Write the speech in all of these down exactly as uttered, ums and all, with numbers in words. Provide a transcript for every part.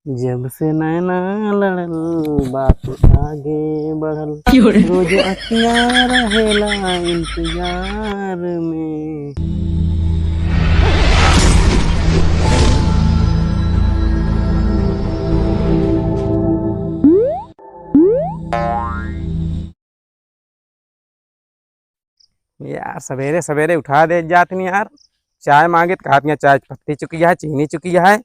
जब से नैना लड़ल, बात आगे बढ़ल। क्यों रे? रोज अखियाँ रहेला इंतजार में। यार, सबेरे सबेरे उठा दे जात नहीं यार। चाय मांगे त कहत नहीं, चाय पत्ती चुकी है, चीनी चुकी है।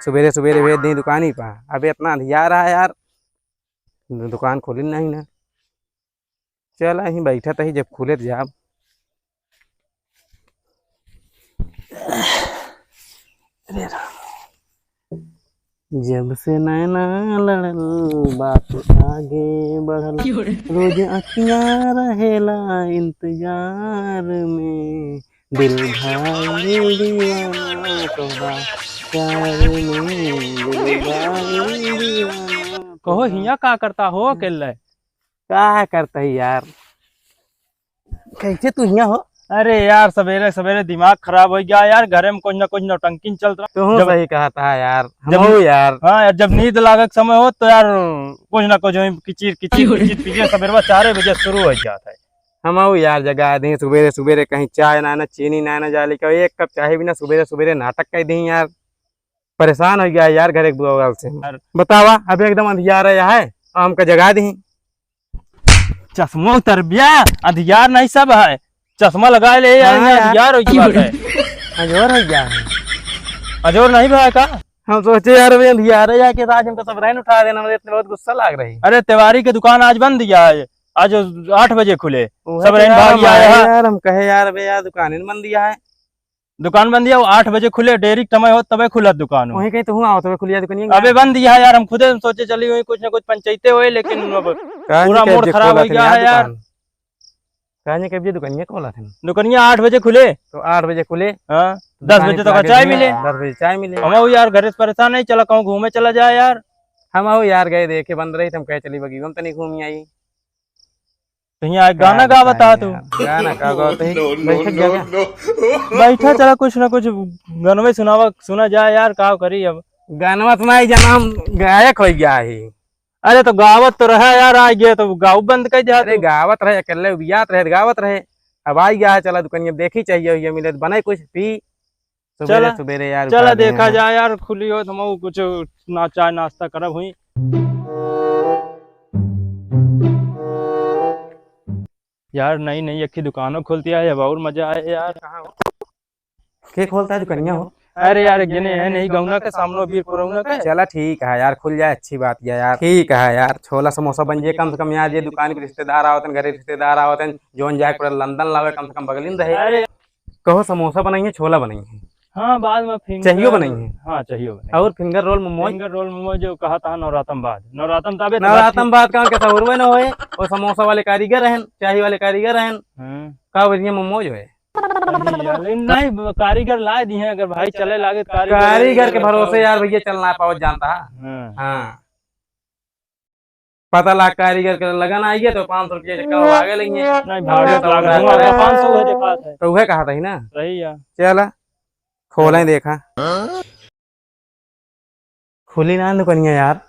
सबेरे सबेरे भेज दी दुकानी पर। अबे इतना अंधियार है यार, दु-, दुकान खुली नहीं ना। चल, यहीं बैठा तही, जब खुले त जाब। अरे राम। जब से नैना लड़ल, बात आगे बढ़ल। क्यों रे? रोज अखियाँ रहेला इंतजार में, दिल भइल दीवाना तोहरा प्यार में, दिल भइल दीवाना। कहो, हियाँ का करता हो अकेले? का करता है यार, कैसे तू हियाँ हो? अरे यार, सबेरे सबेरे दिमाग खराब होइ गया यार, घरे में कुछ ना कुछ नौटंकी चलत रहा। तू जब सही कहत हा यार, जब हमहू यार। हाँ यार, जब नींद लागक समय हो तो यार कुछ ना कुछ वहीं किचिर किचिर क्यों रे? किचिर किचिर, सबेरवा चारे बजे शुरू होइ जात है। हमहू यार जगा दी, सबेरे सबेरे कहीं चाय ना, ना चीनी ना, ना जाली का एक कप चाय बिना सबेरे सबेरे नाटक कइ दी यार। परेशान होइ गया यार घरे के बगल से। यार। बतावा, अबे एकदम अंधियार है, है, हमका जगा दी। चश्मा उतर बिया, अंधियार नहीं सब है। चश्मा लगा ले यार, हाँ ये यार। अंधियार होइ गया है। अजोर होइ गया है। अजोर नहीं भाई का? हम सोचे यार, अबे अंधियार है, जाके आज हमका सबेरे उठा देना, मुझे इतने बहुत गुस्सा लाग रही। अरे, तिवारी के दुकान आज बंद दिया है, आज आठ बजे खुले। उहे सबेरे तो यार, भाग हम गया आए है। यार, हम कहे यार, अबे यार, दुकान ही बंद दिया है। दुकान बंद है, वो आठ बजे खुले, डेरी के समय हो तबे खुलत दुकान हो। वहीं कहीं तो हुआ हो, तबे खुलिया दुकानिया। अबे बंद है यार, हम खुदे सोचे चली हुई कुछ ना कुछ पंचायते होए, लेकिन अब काहे पूरा नहीं मूड कब्जे खराब खोला हो थे गया यार है यार। दुकान? काहे नहीं कब्जे दुकानिया खोला थे? दुकानिया आठ बजे खुले। तो आठ बजे खुले। हाँ, तो दस दुकान बजे तक खुला के चाय दुनिया मिले। दस बजे चाय मिले। हम आओ यार, घरे से परेशान नहीं, चला कहूँ घूमे चला जाए यार। हम आओ यार, गए देखे बंद रही, तो हम कहे चली बगी, हम तनी घूमी आई। तो यहाँ एक गाना का गावत बताई है तू। यार, गाना का गावत है? No, no, बैठक no, जगह। No। बैठा चला कुछ ना कुछ गनवे सुनावा, सुना जाए यार, का करी अब। गनवा सुनाई जाना, हम गायक होइ गया है। अरे तो गावत तो रहा यार, आ गया तो गाव बंद कर दिया अरे तू। गावत रहे, अकेले उबियात रहे, गावत रहे। अब आ गया है, चला दुकानिया देखी चाहिए, ये मिले तो बनाई कुछ पी। सबेरे चला, सबेरे यार चला उठा दे देखा हैं। जाए यार, खुली हो तो हम कुछ ना चाय नाश्ता करब हुई। यार नई नई अक्खी दुकानों खुलती है, अब और मजा आए यार। के खोलता है दुकानिया हो? अरे यार, एक जने है नहीं गौना के सामने बीर पुरौना के। चला ठीक है यार, खुल जाए अच्छी बात है यार। ठीक है यार, छोला समोसा बन जाए कम से कम यार, ये दुकान के रिश्तेदार आवतन, घरे रिश्तेदार आवतन, जोन जाए पड़े लंदन लावे, कम से कम बगलिन रहे। अरे कहो समोसा बनाइए, छोला बनाइए। हाँ, बाद में फिंगर चाहियो बनाइए। हाँ, चाहियो बनाइए। और finger roll momos? Finger roll momos जो कहा था नवरातम बाद। नवरातम ताबे तो नवरातम बाद का उनके सहूरवे न होए, वो समोसा वाले कारीगर रहन, चाही वाले कारीगर रहन। हाँ। का बढ़िया मोमोज होए। अरे यार, लेकिन नहीं, कारीगर लाए दिए हैं, अगर भाई चले लागे तो कारीगर कारीगर के भरोसे यार भैया चल ना पावत जानता है। हाँ। हाँ। पता लाग कारीगर के लगन आई है तो पाँच सौ रुपया चक्का हो आगे लेंगे। नहीं, भाड़ा तो लाग रहा है, पाँच सौ है, देखा था। तो वह कहा था ही ना। सही है। चला, खोलें देखा। खुली ना दुकनिया यार,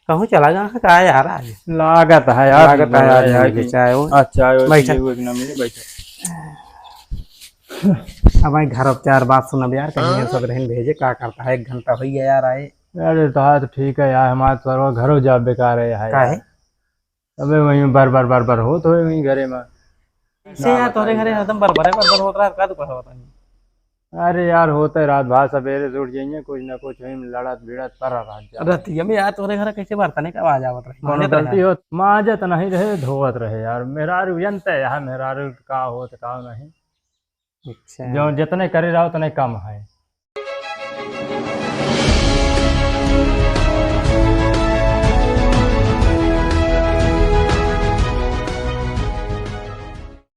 कहूँ चला जाना का यार आज। लागत है यार, लागत है यार, आज आज मिले कि चाहे वो। आज चाहे वो बैठा। पिए हुए कि ना मिले, बैठा। अब भाई घर उपचार बात सुनब यार, कहीं ये सब रहन भेजे, का करता है, एक घंटा हो गया यार आए। अरे तो हाँ, तो ठीक है यार, हमारे तो सरवा घरों जा बेकार है यार। काहे? अबे वहीं बर बर बर बर होत होए वहीं घरे में। से यार, तोरे घरे हरदम बर बर है, बर बर होत रहा, का दुख होता है? अरे यार, होते रात भर सबेरे से उठ जाइए, कुछ ना कुछ वहीं लड़त भिड़त पर रहत जा। रतिया में यार, तोरे घर कैसे बर्तन का आवाज आवत रही? कोनो माने तो गलती है। हो, माजत नहीं रहे, धोवत रहे यार। मेहरारू जनते है, मेहरारू का होत, का नहीं। अच्छा। जो जितने करे रहो, उतने कम है।